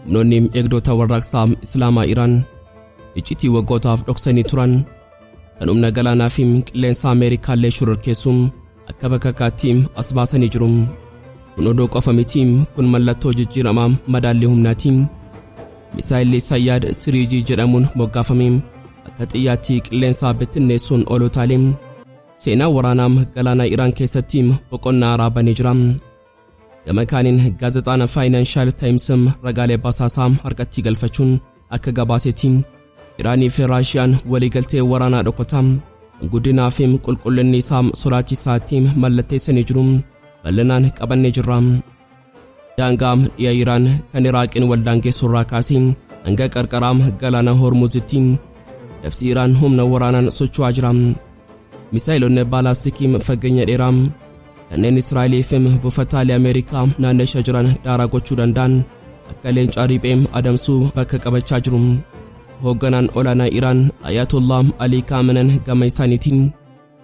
Humnoonni eegdota warraaqsaa Islaamaa Iraan iccitii waggootaaf dhoksanii turan kan humna galaanaa fi qilleensa Ameerikaallee shororkeessuun akka bakakkaatti as baasanii jiru. Kun oduu qofa miti, kun mallattoo jijjiiramaa madaallii humnaati. Misaayilli Sayyaad 3G jedhamuun moggaafame akka xiyyaatti qilleensa bittinneessuun ol utaalee seenaa waraanaa galaanaa Iraan keessatti boqonnaa haaraa banee jira. Gama kaaniin, gaazexaan Financial Times ragaalee basaasaa harkatti galfachuun akka gabaasetti, Iraanii fi Raashiyaan waliigaltee waraanaa dhokataa guddinaa fi qulqullinni isaa sodaachisaatti mallatteessanii jiru. Bal'inaan qabannee jirra. Daangaa dhiya Iraan kan Iraaqiin waldaangeessu irraa kaasee hanga qarqaraa galaana Hormuzitti lafti Iraan humna waraanaan socho'aa jira. Misaayilonni baalaastikii fageenya dheeraa kanneen Israa'elii fi buufataalee Ameerikaa naannoo jiran daaraa gochuu danda'an akka leencaa riphee adamsuu bakka qabachaa jiru. Hoogganaan olaanaa Iraan Ayatollah Ali Khamenei gama isaaniitiin,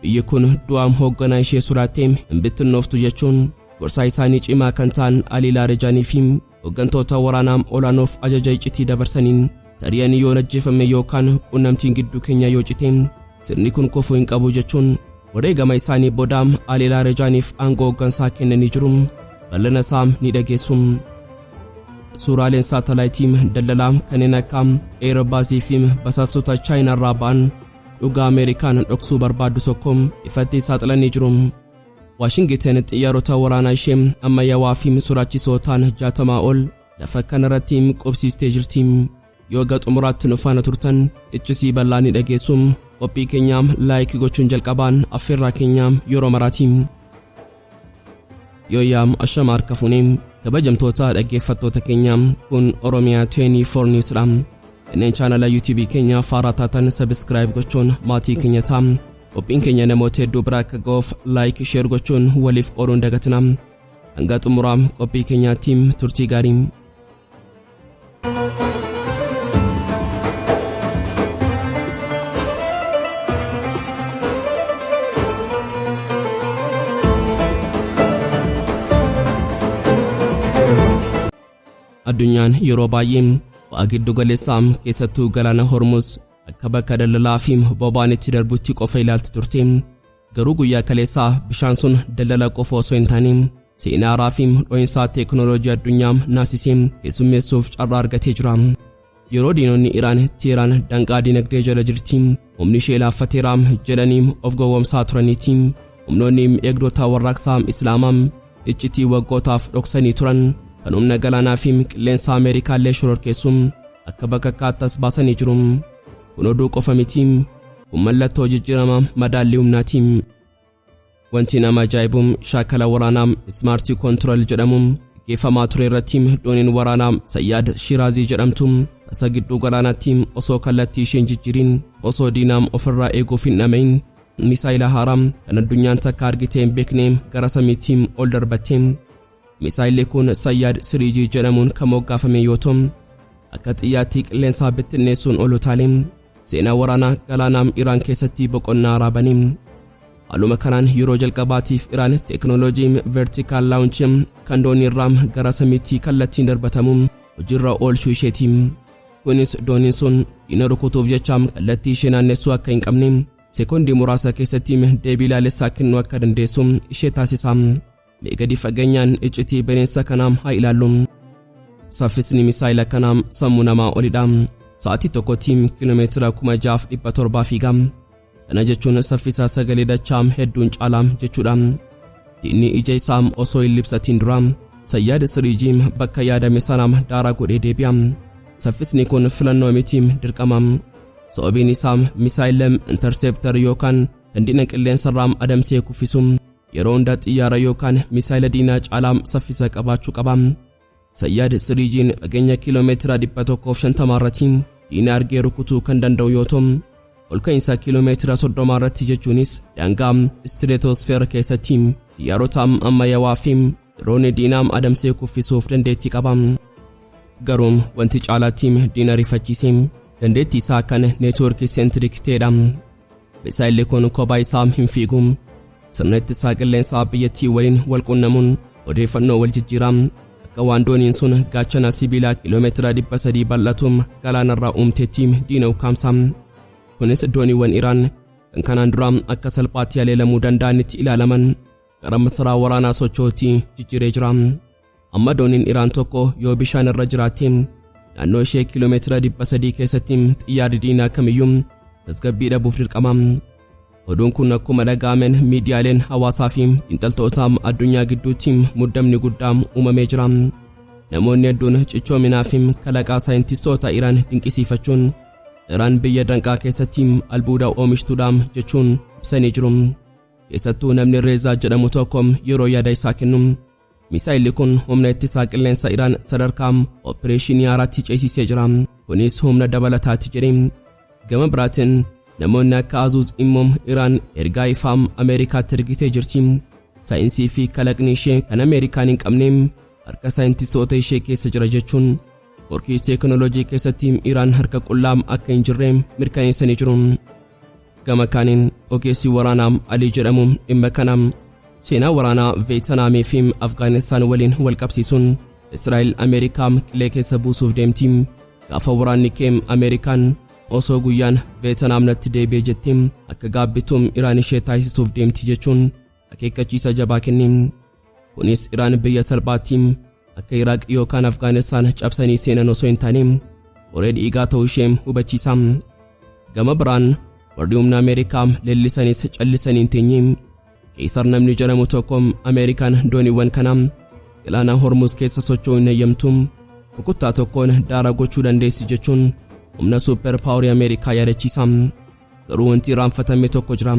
biyyi kun du'aam hoogganaa ishee sodaattee hin bittinnooftu jechuun, gorsaa isaanii cimaa kan ta'an Ali Laarijaanii fi hooggantoota waraanaa olaanoof ajaja iccitii dabarsaniin, tarii ani yoo ajjeefame yookaan quunnamtiin gidduu keenya yoo cite, sirni kun kufuu hin qabu jechuun, wareegama isaanii booda Ali Laarijaaniif aangoo hooggansaa kennanii jiru. Bal'ina isaa ni dhageessu. Suuraaleen saatalaayitii daldalaa kanneen akka Airbusii fi basaastota Chaayinaa irraa ba'an dhugaa Ameerikaan dhoksuu barbaaddu tokko ifatti saaxilanii jiru. Waashingiten xiyyaarota waraanaa ishee ammayyaawaa fi sodaachisoo ta'an 60 ol lafa kanarratti qubsiistee jirti. Yoo ga xumuraatti nu faana turtan iccitii bal'aa ni dhageessu. Qophii keenya like gochuun jalqabaan affeerraa keenya yeroo maraati. Yooyyaa, ashama harka fuunee, kabajamtoota dhaggeeffattoota keenya, kun Oromiyaa 24 News dha. Kanneen chaanala YouTube keenya faaraa taatan subscribe gochuun maatii keenya ta'a. Qophiin keenya namoota hedduu biraa akka ga'uuf like, share gochuun waliif qooduun dagatina. Hanga xumuraa qophii keenyaatti turtii gaarii. Addunyaan yeroo baay'ee ba'a giddu galeessaa, keessattuu galaana Hormuz, akka bakka daldalaa fi boba'aan itti darbutti qofa ilaalti turte. Garuu guyyaa kaleessaa bishaan sun daldala qofa osoo hin taane, seenaa haaraa fi dho'insaa teekinooloojii addunyaa naasisee keessummeessuuf carraa argatee jira. Yeroo diinonni Iraan Teheraan danqaa dinagdee jala jirti, humni ishee laaffateera jedhanii of gowwoomsaa turaniiti, humnoonni eegdota warraaqsaa Islaamaa iccitii waggootaaf dhoksanii turan kan humna galaanaa fi qilleensa Ameerikaallee shororkeessu akka bakakkaatti as baasanii jiru. Kun oduu qofa miti, kun mallattoo jijjiirama madaallii humnaati. Wanti nama ajaa'ibu, shaakala waraanaa Smart Control jedhamu gaggeeffamaa ture irratti dooniin waraanaa Sayyaad Shiraazii jedhamtu tasa gidduu galaanaatti osoo kallattii isheen jijjiiriin, osoo diinaa ofirraa eeguuf hin dhama'in, misaayila haaraa kan addunyaan takka argitee hin beekne gara samiitti ol darbatte. Misaayilli kun Sayyaad 3G jedhamuun kan moggaafame yoo ta'u, akka xiyyaatti qilleensaa bittinneessuun ol utaalee seenaa waraanaa galaanaa Iraan keessatti boqonnaa haaraa bane. Haaluma kanaan yeroo jalqabaatiif Iraan teekinooloojii vertical launch kan doonii irraa gara samiitti kallattiin darbatamu hojiirra oolchuu isheeti. Kunis dooniin sun diina rukutuuf jecha kallattii ishee naannessuu akka hin qabne, sekoondii muraasa keessatti deebii laalessaa kennuu akka dandeessu ishee taasisa. Mee gadi fageenyaan iccitii bineensa kanaa haa ilaallu. Saffisni misaayila kanaa sammuu namaa olidha. Sa'aatii tokkotti kiiloomeetira 6700 fiiga. Kana jechuun saffisa sagalee dachaa hedduun caalaa jechuudha. Diinni ija isaa osoo hin libsatiin dura Sayyaad 3G bakka yaadame sana daaraa godhee deebi'a. Saffisni kun filannoo miti, dirqama. Sababiin isaa misaayila interceptor yookaan kan diina qilleensarraa adamsee kuffisu yeroo hunda xiyyaara yookaan misaayila diinaa caalaa saffisa qabaachuu qaba. Sayyaad 3G'n fageenya kiiloomeetira 150 irratti diina argee rukutuu kan danda'u yoo ta'u, ol ka'iinsa kiiloomeetira 30 irratti, jechuunis daangaa stratosphere keessatti, xiyyaarota ammayyaawaa fi diroonii diinaa adamsee kuffisuuf dandeettii qaba. Garuu wanti caalaatti diina rifachiise dandeettii isaa kan network centric ta'edha. Misaayilli kun kophaa isaa hin fiigu. Sirna ittisaa qilleensaa biyyattii waliin wal quunnamuun odeeffannoo wal jijjiiraa. Akka Akka waan dooniin sun gaachana sibiilaa kiiloomeetira 300 bal'atu galaanarraa uumteetti diina ukkaamsa. Kunis dooniiwwan Iraan kan kanaan dura akka salphaatti haleelamuu danda'anitti ilaalaman gara masaraa waraanaa socho'uutti jijjiiree jira. Amma dooniin Iraan tokko yoo bishaan irra jiraatte, naannoo ishee kiiloomeetira 300 keessatti xiyyaarri diinaa kamiyyuu tasgabbii dhabuuf dirqama. Oduun kun akkuma dhaga'ameen miidiyaaleen hawaasaa fi xiinxaltoota addunyaa gidduutti muddamni guddaa uumamee jira. Namoonni hedduun cichoominaa fi kalaqaa saayintistoota Iraan dinqisiifachuun, Iraan biyya danqaa keessatti albuuda oomishtuudha jechuun ibsanii jiru. Keessattuu namni Reezaa jedhamu tokko yeroo yaada isaa kennu, misaayilli kun humna ittisaa qilleensa Iraan sadarkaa opereeshinii haaraatti ceesisee jira. Kunis humna dabalataati jedhe. Gama biraatiin namoonni akka Azuuz immoo Iraan ergaa ifaa Ameerikaatti ergitee jirti. Saayinsii fi kalaqni ishee kan Ameerikaan hin qabne harka saayintistoota ishee keessa jira jechuun, morkii teekinooloojii keessatti Iraan harka qullaa akka hin jirre mirkaneessanii jiru. Gama kaaniin ogeessi waraanaa Alii jedhamu dhimma kana seenaa waraanaa Veetinaamii fi Afgaanistaan waliin wal qabsiisuun, Israa'el Ameerikaa qilee keessa buusuuf deemti. Gaafa waraanni kee Ameerikaan osoo guyyaan Veetinaam natti deebi'e jettee akka gaabbituun Iraan ishee taasisuuf deemti jechuun akeekkachiisa jabaa kenne. Kunis Iraan biyya salphaatti akka Iraaq yookaan Afgaanistaan cabsanii seenan osoo hin taane qoree dhiigaa ta'uu ishee hubachiisa. Gama biraan warri humna Ameerikaa leellisanis callisanii hin teenye. Keesar namni jedhamu tokko, Ameerikaan dooniiwwan kana galaana Hormuz keessa socho'uu hin eeyyamtu, rukuttaa tokkoon daara gochuu dandeessi jechuun humna super powerii Ameerikaa yaadachiisa. Garuu wanti irraanfatame tokko jira.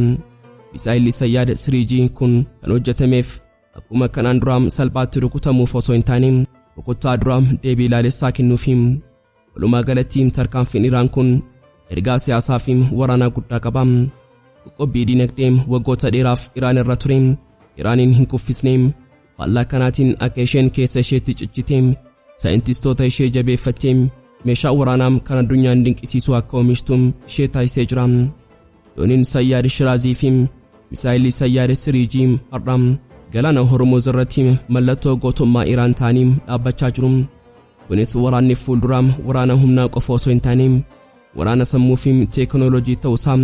Misaayilli Sayyaad 3G kun kan hojjetameef akkuma kanaan dura salphaatti rukutamuuf osoo hin taane, rukuttaa dura deebii ilaalessaa kennuufi. Walumaa galatti tarkaanfiin Iraan kun ergaa siyaasaa fi waraanaa guddaa qaba. Qoqqobbii dinagdee waggoota dheeraaf Iraan irra ture Iraaniin hin kuffisne. Faallaa kanaatiin akka isheen keessa isheetti cichite, saayintistoota ishee jabeeffattee, meeshaa waraanaa kan addunyaan dinqisiisu akka oomishtu ishee taasisee jira. Dooniin Sayyaad Shiraazii fi misaayilii Sayyaad 3G har'a galaana Hormuz irratti mallattoo gootummaa Iraan ta'anii dhaabbachaa jiru. Kunis waraanni fuulduraa waraana humnaa qofa osoo hin taane waraana sammuu fi teekinooloojii ta'uusaa,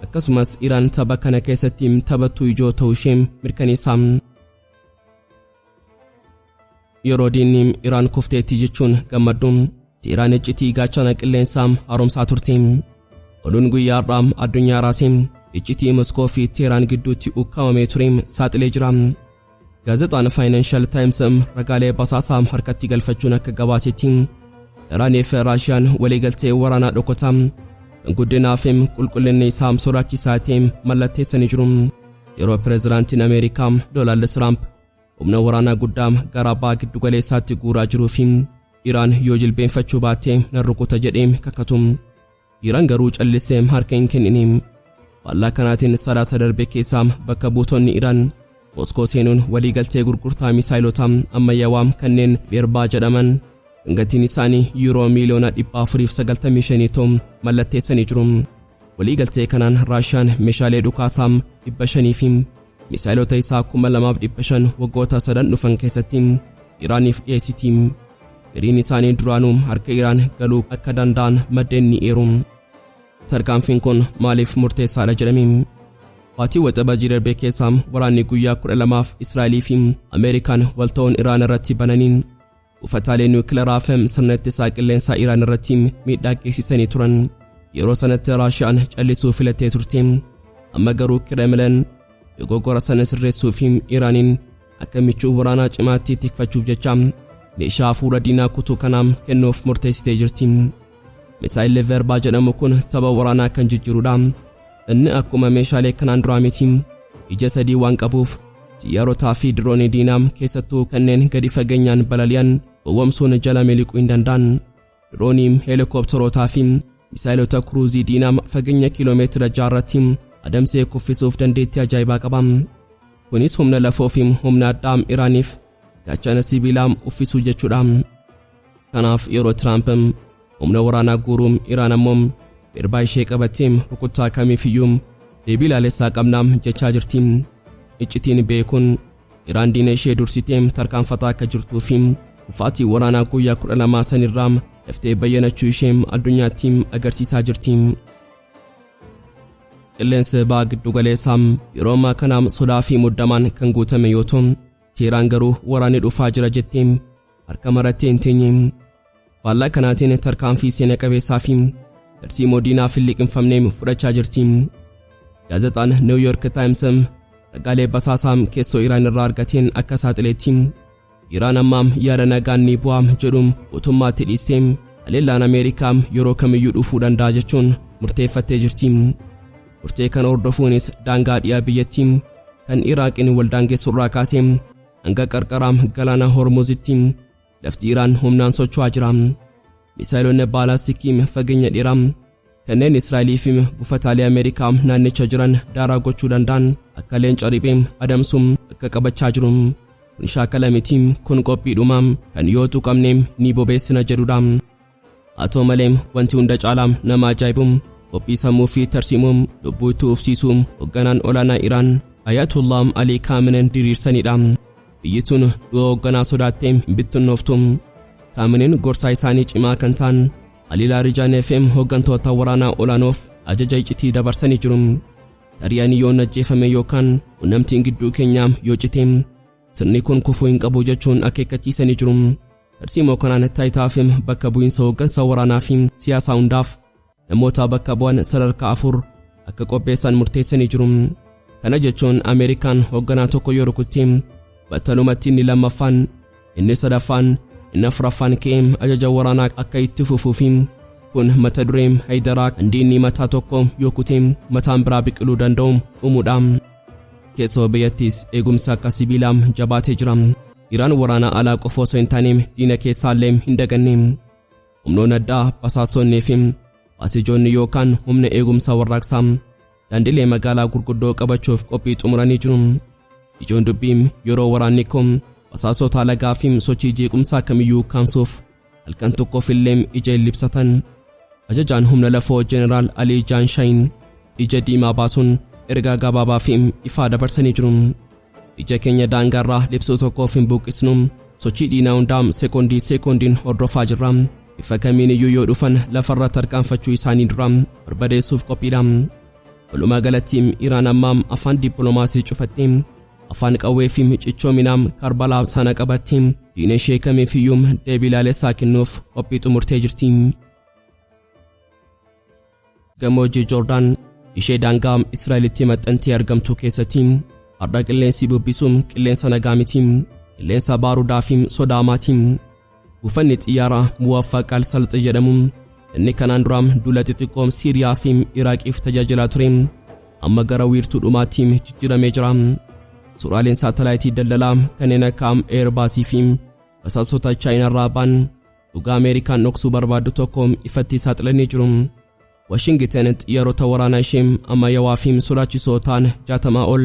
akkasumas Iraan tapha kana keessatti taphattuu ijoo ta'uu ishee mirkaneessa. Yeroo diinni Iraan kufteetti jechuun gammaddu, Iraan iccitii gaachana qilleensaa haaromsaa turte. Oduun guyyaa har'aa addunyaa raasee iccitii Moskoo fi Teheraan gidduutti ukkaamamee ture saaxilee jira. Gaazexaan Financial Times ragaalee basaasaa harkatti galfachuun akka gabaasetti, Iraanii fi Raashiyaan waliigaltee waraanaa dhokotaa kan guddinaa fi qulqullinni isaa sodaachisaa ta'e mallatteessanii jiru. Yeroo pireezidaantiin Ameerikaa Doonaald Tiraamp humna waraanaa guddaa gara baha giddugaleessaatti guuraa jiruu fi Iraan yoo jilbeenfachuu baatte nan rukuta jedhee kakatu, Iraan garuu callisee harka hin kennine. Faallaa kanaatiin Sadaasa darbe keessaa bakka buutonni Iraan Moskoo seenuun waliigaltee gurgurtaa misaayilota ammayyaawaa kanneen Veerbaa jedhaman kan gatiin isaanii yuuroo miiliyoona 495 ta'u mallatteessanii jiru. Waliigaltee kanaan Raashiyaan meeshaalee dhukaasaa 500 fi misaayilota isaa 2500 waggoota 3 dhufan keessatti Iraaniif dhiyeessiti. Fedhiin isaanii duraanuu harka Iraan galuu akka danda'an maddeen ni eeru. Tarkaanfiin kun maaliif murteessaadha jedhame? Baatii Waxabajjii darbe keessa waraanni guyyaa 12f Israa'elii fi Ameerikaan wal ta'uun Iraan irratti bananiin buufataalee niwukilaraa fi sirna ittisaa qilleensaa Iraan irratti miidhaa geessisanii turan. Yeroo sanatti Raashiyaan callisuu filattee turte. Amma garuu Kireemlen dogoggora sana sirreessuu fi Iraaniin akka michuu waraanaa cimaatti tikfachuuf jecha meeshaa hafuura diinaa kutuu kanaa kennuuf murteessitee jirti. Misaayilli Veerbaa jedhamu kun tapha waraanaa kan jijjiirudha. Inni akkuma meeshaalee kanaan duraa miti. Ija sadii waan qabuuf xiyyaarotaa fi diroonii diinaa, keessattuu kanneen gadi fageenyaan balali'an, gowwomsuun jala miliquu hin danda'an. Diroonii, heelikooptarootaa fi misaayilota kuruuzii diinaa fageenya kiiloomeetira 6 irratti adamsee kuffisuuf dandeettii ajaa'ibaa qaba. Kunis humna lafoo fi humna addaa Iraaniif gaachana sibiilaa uffisuu jechuudha. Kanaaf yeroo Tiraamp humna waraanaa guuruun, Iraan ammoo Veerbaa ishee qabattee rukuttaa kamiifiyyuu deebii laalessaa qabnaa jechaa jirti. Iccitiin beekuun Iraan diina ishee dursitee tarkaanfataa akka jirtuu fi Kufaatii waraanaa guyyaa 12 sanirraa daftee bayyanachuu ishee addunyaatti agarsiisaa jirti. Qilleensi ba'a giddugaleessaa yeroo ammaa kana sodaa fi muddamaan kan guutame yoo ta'u, Teheraan garuu waraanni dhufaa jira jettee harka marattee hin teenye. Faallaa kanaatiin tarkaanfii seena qabeessaa fi tarsiimoo diinaaf hin liqimfamne fudhachaa jirti. Gaazexaan New York Times ragaalee basaasaa keessoo Iraan irraa argateen akka saaxiletti, Iraan ammaa yaada nagaan ni bu'aa jedhu guutummaatti dhiistee haleellaan Ameerikaa yeroo kamiyyuu dhufuu danda'a jechuun murteeffattee jirti. Murtee kana hordofuunis daangaa dhiyaa biyyattii kan Iraaqiin wal daangessurraa kaasee hanga qarqara galaana Hormuzitti lafti Iraan humnaan socho'aa jira. Misaayilonni baalaastikii fageenya dheeraa kanneen Israa'elii fi buufataalee Ameerikaa naannicha jiran daaraa gochuu danda'an akka leenca riphee adamsuun akka qabachaa jiru. Kun shaakala miti, kun qophiidhuma kan yoo tuqamne ni bobeessina jedhudha. Haa ta'u malee, wanti hunda caalaa nama ajaa'ibu qophii sammuu fi tarsiimoo lubbuu itti ufsiisuu hoogganaan olaanaa Iraan Ayatollah Ali Khamenei diriirsanidha. Biyyi tun du'a hoogganaa sodaattee hin bittinnooftu. Khamenei gorsaa isaanii cimaa kan ta'an Ali Laarijaanii fi hooggantoota waraanaa olaanoof ajaja iccitii dabarsanii jiru. Tarii ani yoon ajjeefame yookaan qunnamtiin gidduu keenyaa yoo cite, sirni kun kufuu hin qabu jechuun akeekkachiisanii jiru. Tarsiimoo kanaan taayitaa fi bakka bu'iinsa hooggansa waraanaa fi siyaasaa hundaaf namoota bakka bu'an sadarkaa afur akka qopheessan murteessanii jiru. Kana jechuun Ameerikaan hoogganaa tokko yoo rukutte, battalumatti inni lammaffaan, inni sadaffaan, inni afuraffaan ka'ee ajaja waraanaa akka itti fufuu fi kun mata duree Haayidaraa kan diinni mataa tokko yoo kute mataan biraa biqiluu danda'u uumuudha. Keessoo biyyattiis eegumsa akka sibiilaa jabaatee jira. Iraan waraana alaa qofa osoo hin taane diina keessaallee hin daganne. Humnoonni addaa, basaasonnii fi baasijoonni yookaan humna eegumsa warraaqsaa daandilee magaalaa gurguddoo qabachuuf qophii xumuranii jiru. Ijoon dubbii yeroo waraanni kun basaasota alagaa fi sochii jeequmsaa kamiyyuu kaamsuuf halkan tokkoof illee ija hin libsatan. Ajajaan humna lafoo Jeneraal Alii Jaanshayin ija diimaa baasuun ergaa gabaabaa fi ifaa dabarsanii jiru. "Ija keenya daangaarraa libsuu tokkoof hin buqqisnu. Sochii diinaa hundaa sekoondii sekoondiin hordofaa jirra. Bifa kamiin iyyuu yoo dhufan lafarra tarkaanfachuu isaanii dura barbadeessuuf qophiidha." Walumaa galatti Iraan ammaa afaan dippiloomaasii cufattee afaan qawwee fi cichoominaa Karbalaa sana qabattee diina ishee kamiifiyyuu deebii laalessaa kennuuf qophii xumurtee jirti. Gammoojjii Joordaan ishee daangaa Israa'elitti maxxantee argamtu keessatti har'a qilleensi bubbisuun qilleensa nagaa miti, qilleensa baarudaa fi sodaamaati. Buufanni xiyyaaraa Muwaffaq al-Salxi jedhamu inni kanaan dura duula xixiqqoo Siiriyaa fi Iraaqiif tajaajilaa ture amma gara wiirtuu dhumaatti jijjiiramee jira. Suuraaleen saatalaayitii daldalaa kanneen akka Eerbaasii fi basaasota Chaayinaarraa ba'an dhugaa Ameerikaan dhoksuu barbaaddu tokko ifatti saaxilanii jiru. Washington xiyyaarota waraanaa ishee ammayyaawaa fi sodaachisoo ta'an 60 ol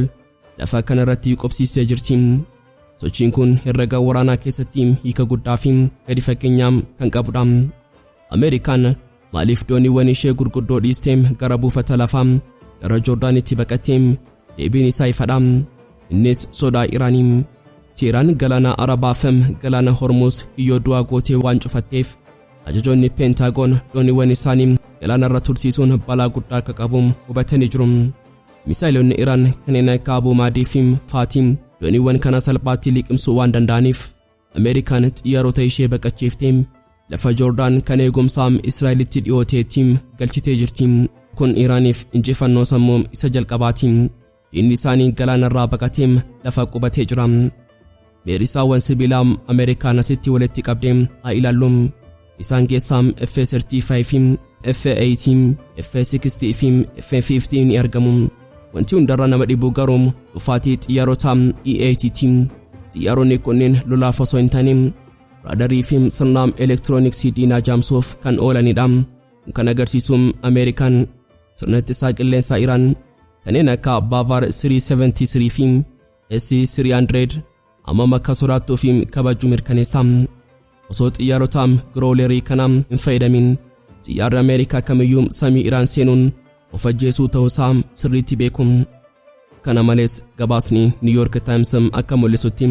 lafa kanarratti qubsiistee jirti. Sochiin kun herrega waraanaa keessatti hiika guddaa fi gadi fageenyaa kan qabudha. Ameerikaan maaliif dooniiwwan ishee gurguddoo dhiistee gara buufata lafaa gara Joordaanitti baqattee? Deebiin isaa ifadha. Innis sodaa Iraanii. Teheraan galaana Arabaa fi galaana Hormuz kiyyoo du'aa gootee waan cufatteef, ajajoonni Peentaagoon dooniiwwan isaanii galaanarra tursiisuun balaa guddaa akka qabu hubatanii jiru. Misaayilonni Iraan kanneen akka Abuu Maadii fi Faatii dooniiwwan kana salphaatti liqimsuu waan danda'aniif, Ameerikaan xiyyaarota ishee baqachiiftee lafa Joordaan kan eegumsaa Israa'elitti dhiyooteetti galchitee jirti. Kun Iraaniif injifannoo sammuu isa jalqabaati. Diinni isaanii galaanarraa baqatee lafa qubatee jira. Meerisaawwan sibiilaa Ameerikaan asitti walitti qabdee haa ilaallu. Isaan keessaa F-35, F-18, F-60 fi F-15 ni argamu. Wanti hundarra nama dhibu garuu dhufaatii xiyyaarota E-80. Xiyyaaronni kunneen lolaaf osoo hin taane raadarii fi sirna elektirooniksii diinaa jaamsuuf kan oolanidha. Kun kan agarsiisu Ameerikaan sirna ittisaa qilleensaa Iraan kanneen akka Bavar 373 fi S-300 hammam akka sodaattuu fi kabaju mirkaneessa. Osoo xiyyaarota Growlerii kana hin fayyadamin xiyyaarri Ameerikaa kamiyyuu samii Iraan seenuun of ajjeesuu ta'uusaa sirriitti beeku. Kana malees gabaasni New York Times akka mul'isutti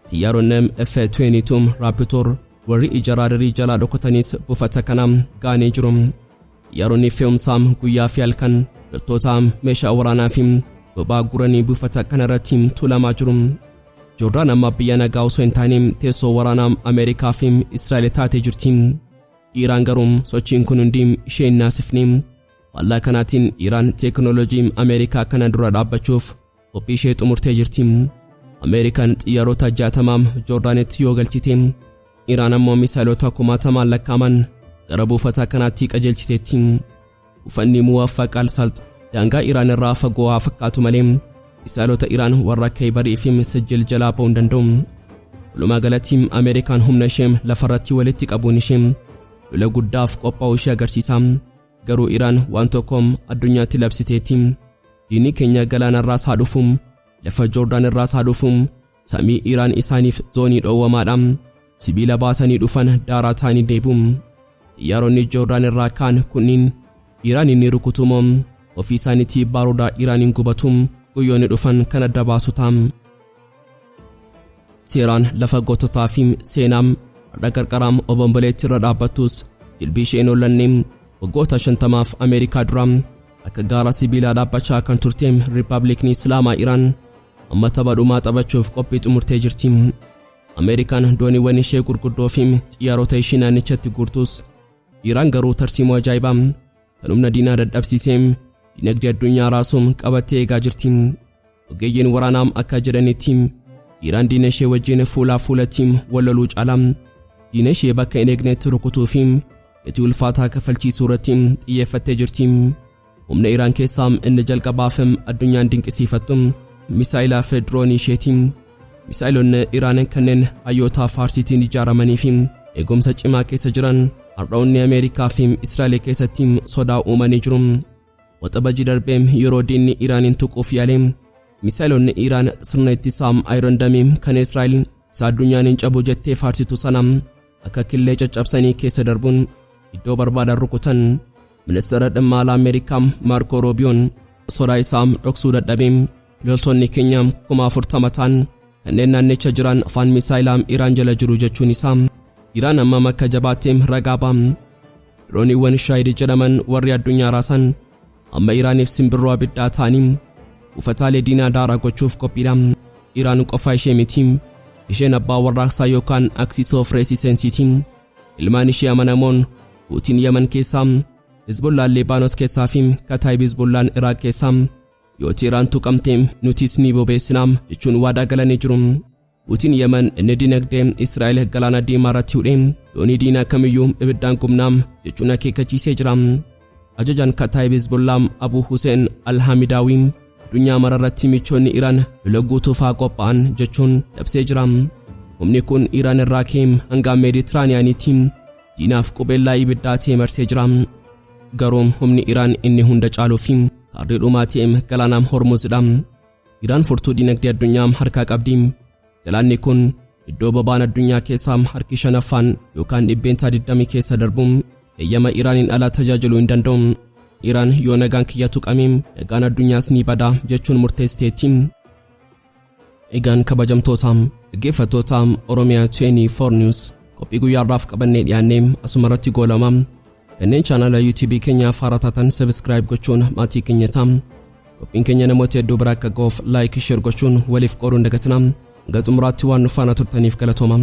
Xiyyaaronni F-22 Raptor warri ija raadarii jalaa dhokatanis buufata kana ga'anii jiru. Xiyyaaronni fe'umsaa guyyaa fi halkan loltoota, meeshaa waraanaa fi boba'aa guuranii buufata kanarratti tuulamaa jiru. Joordaan amma biyya nagaa osoo hin taane teessoo waraanaa Ameerikaa fi Israa'el taatee jirti. Iraan garuu sochiin kun hundi ishee hin naasifne. Faallaa kanaatiin Iraan teekinooloojii Ameerikaa kana dura dhaabbachuuf qophii ishee xumurtee jirti. Ameerikaan xiyyaarota 60 Joordaanitti yoo galchite, Iraan ammoo misaayilota kumaatamaan lakkaa'aman gara buufata kanaatti qajeelchiteetti. Buufanni Muwaffaq al-Salt daangaa Iraan irraa fagoo haa fakkaatu malee misaayilota Iraan warra Kaybarii fi Sijjil jalaa ba'uu hin danda'u. Walumaa galatti Ameerikaan humna ishee lafarratti walitti qabuun ishee lola guddaaf qophaa'uu ishee agarsiisa. Garuu Iraan waan tokko addunyaatti labsiteetti. Diinni keenya galaanarraas haa dhufu, lafa Joordaan irraas haa dhufu, samii Iraan isaaniif zoonii dhoowwamaadha. Sibiila baatanii dhufan daaraa ta'anii deebi'u. Xiyyaaronni Joordaan irraa ka'an kunniin Iraaniin ni rukutu moo ofii isaaniitii baarudaa Iraaniin gubatu, guyyoonni dhufan kan adda baasu ta'a. Teeraan lafa goototaa fi seenaa har'a qarqara obomboleetti irra dhaabbattus jilbii ishee hin hollanne. Waggoota 50f Ameerikaa dura akka gaara sibiilaa dhaabbachaa kan turte Riippaabilikni Islaamaa Iraan amma tapha dhumaa taphachuuf qophii xumurtee jirti. Ameerikaan dooniiwwan ishee gurguddoo fi xiyyaarota ishee naannichatti guurtus, Iraan garuu tarsiimoo ajaa'ibaa kan humna diinaa dadhabsiisee dinagdee addunyaa raasuun qabattee eegaa jirti. Ogeeyyiin waraanaa akka jedhanitti, Iraan diina ishee wajjin fuulaa fuulatti wal loluu caalaa diina ishee bakka hin eegnetti rukutuu fi gatii ulfaataa kafalchiisuu irratti xiyyeeffattee jirti. Humna Iraan keessaa inni jalqabaaf addunyaan dinqisiifattu misaayilaa fi diroonii isheeti. Misaayilonni Iraan kanneen hayyoota Faarsiitiin ijaaramanii fi eegumsa cimaa keessa jiran har'a onnee Ameerikaa fi Israa'el keessatti sodaa uumanii jiru. Waxabajii darbee yeroo diinni Iraaniin tuquuf yaale, misaayilonni Iraan sirna ittisaa Iron Dome kan Israa'el isa addunyaan hin cabu jettee faarsitu sana akka killee caccabsanii keessa darbuun iddoo barbaadan rukutan. Ministeera dhimma alaa Ameerikaa Maarko Roobiyoon sodaa isaa dhoksuu dadhabee, "Loltoonni keenya 40,000 ta'an kanneen naannicha jiran afaan misaayilaa Iraan jala jiru," jechuun isaa Iraan hammam akka jabaattee ragaa ba'a. Dirooniiwwan Shaahid jedhaman warri addunyaa raasan amma Iraaniif simbirroo abiddaa ta'anii buufataalee diinaa daaraa gochuuf qophiidha. Iraan qofa ishee miti. Isheen abbaa warraaqsaa yookaan Axis of Resistanceiiti. Ilmaan ishee amanamoon Huutiin Yaman keessaa, Hizbollaan Liibaanos keessaa fi Kataayib Hizbollaan Iraaq keessaa, "Yoo Teeraan tuqamte nutis ni bobeessinaa," jechuun waadaa galanii jiru. Huutiin Yaman inni dinagdee Israa'el galaana diimaa irratti hudhee, "Doonii diinaa kamiyyuu ibiddaan gubnaa," jechuun akeekkachiisee jira. Ajajaan Kataayib Hizbollaa Abu Hussein Alhamidaawii, "Addunyaa mararratti michoonni Iraan lola guutuuf haa qophaa'an," jechuun labsee jira. Humni kun Iraan irraa ka'ee hanga Meeditiraaniyaaniitti diinaaf qubeellaa ibiddaa ta'e marsee jira. Garuu humni Iraan inni hunda caaluu fi kaardii dhumaa ta'e galaana Hormuzidha. Iraan furtuu dinagdee addunyaa harkaa qabdi. Galaanni kun iddoo boba'aan addunyaa keessaa harki shanaffaan yookaan 20% keessa darbu eeyyama Iraaniin ala tajaajiluu hin danda'u. Iraan "Yoo nagaan kiyya tuqame, nagaan addunyaas ni bada," jechuun murteessiteetti. Egaan kabajamtoota dhaggeeffattoota Oromiyaa 24 News, qophii guyyaarraaf qabannee dhiyaannee asuma irratti goolama. Kanneen chaanala YouTube keenyaaf haaraa taatan subscribe gochuun maatii keenya ta'a. Qophiin keenya namoota hedduu bira akka ga'uuf like, share gochuun waliif qooduu hin dagatinaa. Hanga xumuraatti waan nu faana turtaniif galatooma.